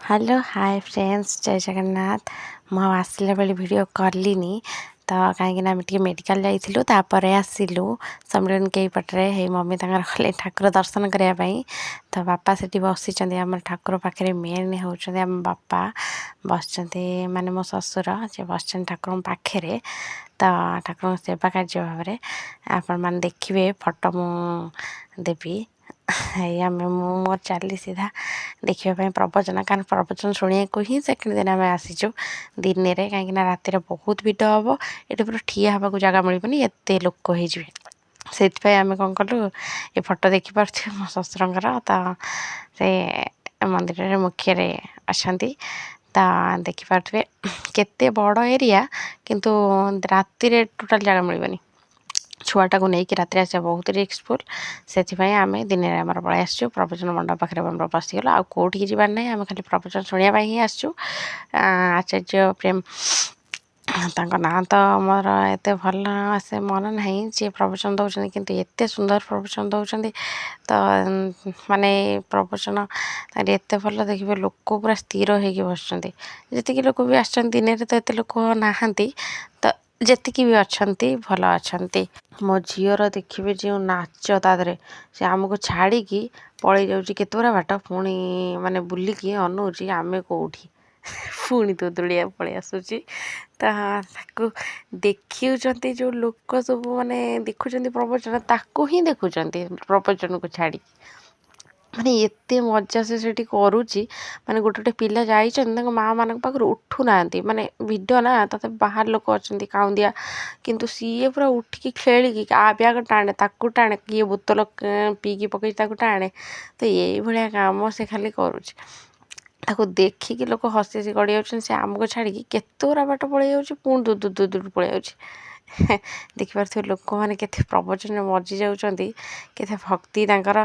Hello, ହାଏ friends, ଜୟ ଜଗନ୍ନାଥ। ମୁଁ ଆଉ ଆସିଲା ବେଳେ ଭିଡ଼ିଓ କଲିନି ତ, କାହିଁକିନା ଆମେ ଟିକେ ମେଡ଼ିକାଲ ଯାଇଥିଲୁ, ତାପରେ ଆସିଲୁ ସମ୍ମିଳନୀ କେଇପଟରେ। ହେଇ ମମି ତାଙ୍କର ଗଲେ ଠାକୁର ଦର୍ଶନ କରିବା ପାଇଁ। ତ ବାପା ସେଠି ବସିଛନ୍ତି ଆମର ଠାକୁର ପାଖରେ। ମେନ୍ ହେଉଛନ୍ତି ଆମ ବାପା ବସିଛନ୍ତି, ମାନେ ମୋ ଶ୍ୱଶୁର ସେ ବସିଛନ୍ତି ଠାକୁରଙ୍କ ପାଖରେ। ତ ଠାକୁରଙ୍କ ସେବା କାର୍ଯ୍ୟ ଭାବରେ ଆପଣମାନେ ଦେଖିବେ, ଫଟୋ ମୁଁ ଦେବି। ଏଇ ଆମେ ମୁଁ ମୋର ଚାଲି ସିଧା ଦେଖିବା ପାଇଁ ପ୍ରବଚନ, କାରଣ ପ୍ରବଚନ ଶୁଣିବାକୁ ହିଁ ସେକେଣ୍ଡ ଦିନ ଆମେ ଆସିଛୁ ଦିନରେ, କାହିଁକିନା ରାତିରେ ବହୁତ ଭିଡ଼ ହେବ। ଏଠି ପୁରା ଠିଆ ହେବାକୁ ଜାଗା ମିଳିବନି, ଏତେ ଲୋକ ହେଇଯିବେ। ସେଇଥିପାଇଁ ଆମେ କ'ଣ କଲୁ, ଏ ଫଟୋ ଦେଖିପାରୁଥିବେ ମୋ ଶ୍ୱଶୁରଙ୍କର। ତ ସେ ମନ୍ଦିରରେ ମୁଖ୍ୟରେ ଅଛନ୍ତି। ତ ଦେଖିପାରୁଥିବେ କେତେ ବଡ଼ ଏରିଆ, କିନ୍ତୁ ରାତିରେ ଟୋଟାଲ୍ ଜାଗା ମିଳିବନି। ଛୁଆଟାକୁ ନେଇକି ରାତିରେ ଆସିବା ବହୁତ ରିସ୍କଫୁଲ୍। ସେଥିପାଇଁ ଆମେ ଦିନରେ ଆମର ପଳେଇ ଆସିଛୁ। ପ୍ରବଚନ ମଣ୍ଡପ ପାଖରେ ଆମର ବସିଗଲୁ, ଆଉ କେଉଁଠିକି ଯିବାର ନାହିଁ। ଆମେ ଖାଲି ପ୍ରବଚନ ଶୁଣିବା ପାଇଁ ହିଁ ଆସିଛୁ। ଆଚାର୍ଯ୍ୟ ପ୍ରେମ ତାଙ୍କ ନାଁ ତ ମୋର ଏତେ ଭଲ ସେ ମନେ ନାହିଁ, ଯିଏ ପ୍ରବଚନ ଦେଉଛନ୍ତି, କିନ୍ତୁ ଏତେ ସୁନ୍ଦର ପ୍ରବଚନ ଦେଉଛନ୍ତି। ତ ମାନେ ପ୍ରବଚନ ତାର ଏତେ ଭଲ, ଦେଖିବେ ଲୋକ ପୁରା ସ୍ଥିର ହେଇକି ବସୁଛନ୍ତି। ଯେତିକି ଲୋକ ବି ଆସିଛନ୍ତି, ଦିନରେ ତ ଏତେ ଲୋକ ନାହାନ୍ତି, ତ ଯେତିକି ବି ଅଛନ୍ତି ଭଲ ଅଛନ୍ତି। ମୋ ଝିଅର ଦେଖିବେ ଯେଉଁ ନାଚ ତା ଦେହରେ, ସେ ଆମକୁ ଛାଡ଼ିକି ପଳେଇ ଯାଉଛି କେତେଗୁଡ଼ା ବାଟ, ପୁଣି ମାନେ ବୁଲିକି ଅନଉଛି ଆମେ କେଉଁଠି, ପୁଣି ଦୋଦୁଳିଆ ପଳେଇ ଆସୁଛି। ତ ତାକୁ ଦେଖୁଛନ୍ତି ଯେଉଁ ଲୋକ ସବୁ, ମାନେ ଦେଖୁଛନ୍ତି ପ୍ରବଚନ, ତାକୁ ହିଁ ଦେଖୁଛନ୍ତି ପ୍ରବଚନକୁ ଛାଡ଼ିକି। ମାନେ ଏତେ ମଜା ସେ ସେଠି କରୁଛି। ମାନେ ଗୋଟେ ଗୋଟେ ପିଲା ଯାଇଛନ୍ତି ତାଙ୍କ ମାଆ ମାନଙ୍କ ପାଖରୁ, ଉଠୁନାହାନ୍ତି। ମାନେ ଭିଡ଼ ନା, ତଥାପି ବାହାର ଲୋକ ଅଛନ୍ତି କାଉଁଦିଆ, କିନ୍ତୁ ସିଏ ପୁରା ଉଠିକି ଖେଳିକି ଆ ବ୍ୟାଗ ଟାଣେ, ତାକୁ ଟାଣେ, କିଏ ବୋତଲ ପିଇକି ପକେଇଛି ତାକୁ ଟାଣେ। ତ ଏଇଭଳିଆ କାମ ସେ ଖାଲି କରୁଛି। ତାକୁ ଦେଖିକି ଲୋକ ହସି ହସି ଗଡ଼ି ଯାଉଛନ୍ତି। ସେ ଆମକୁ ଛାଡ଼ିକି କେତେ ଗୁରା ବାଟ ପଳେଇ ଯାଉଛି, ପୁଣି ଦୂର ଦୂର ଦୂର ପଳେଇ ଯାଉଛି। ଦେଖିପାରୁଥିବେ ଲୋକମାନେ କେତେ ପ୍ରବଚନରେ ମଜି ଯାଉଛନ୍ତି, କେତେ ଭକ୍ତି ତାଙ୍କର,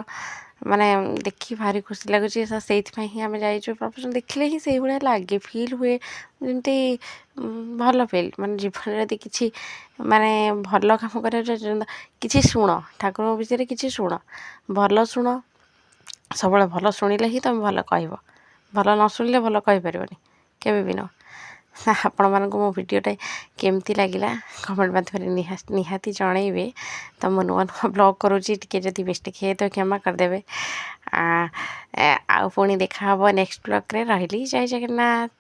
ମାନେ ଦେଖି ଭାରି ଖୁସି ଲାଗୁଛି। ତ ସେଇଥିପାଇଁ ହିଁ ଆମେ ଯାଇଛୁ। ପ୍ରବଚନ ଦେଖିଲେ ହିଁ ସେଇଭଳିଆ ଲାଗେ, ଫିଲ୍ ହୁଏ ଯେମିତି ଭଲ ଫିଲ୍। ମାନେ ଜୀବନରେ ଯଦି କିଛି ମାନେ ଭଲ କାମ କରିବାକୁ ଚାହୁଁଛନ୍ତି, କିଛି ଶୁଣ, ଠାକୁରଙ୍କ ବିଷୟରେ କିଛି ଶୁଣ, ଭଲ ଶୁଣ, ସବୁବେଳେ ଭଲ ଶୁଣିଲେ ହିଁ ତୁମେ ଭଲ କହିବ। ଭଲ ନ ଶୁଣିଲେ ଭଲ କହିପାରିବନି କେବେ ବି ନୁହଁ। ଆପଣମାନଙ୍କୁ ମୋ ଭିଡ଼ିଓଟା କେମିତି ଲାଗିଲା କମେଣ୍ଟ ମାଧ୍ୟମରେ ନିହାତି ଜଣେଇବେ। ତ ମୁଁ ନୂଆ ନୂଆ ବ୍ଲଗ୍ କରୁଛି, ଟିକେ ଯଦି ମିଷ୍ଟେକ୍ ହେଇଯାଇଥିବ କ୍ଷମା କରିଦେବେ। ଆଉ ପୁଣି ଦେଖାହେବ ନେକ୍ସଟ ବ୍ଲଗ୍ରେ। ରହିଲି, ଜୟ ଜଗନ୍ନାଥ।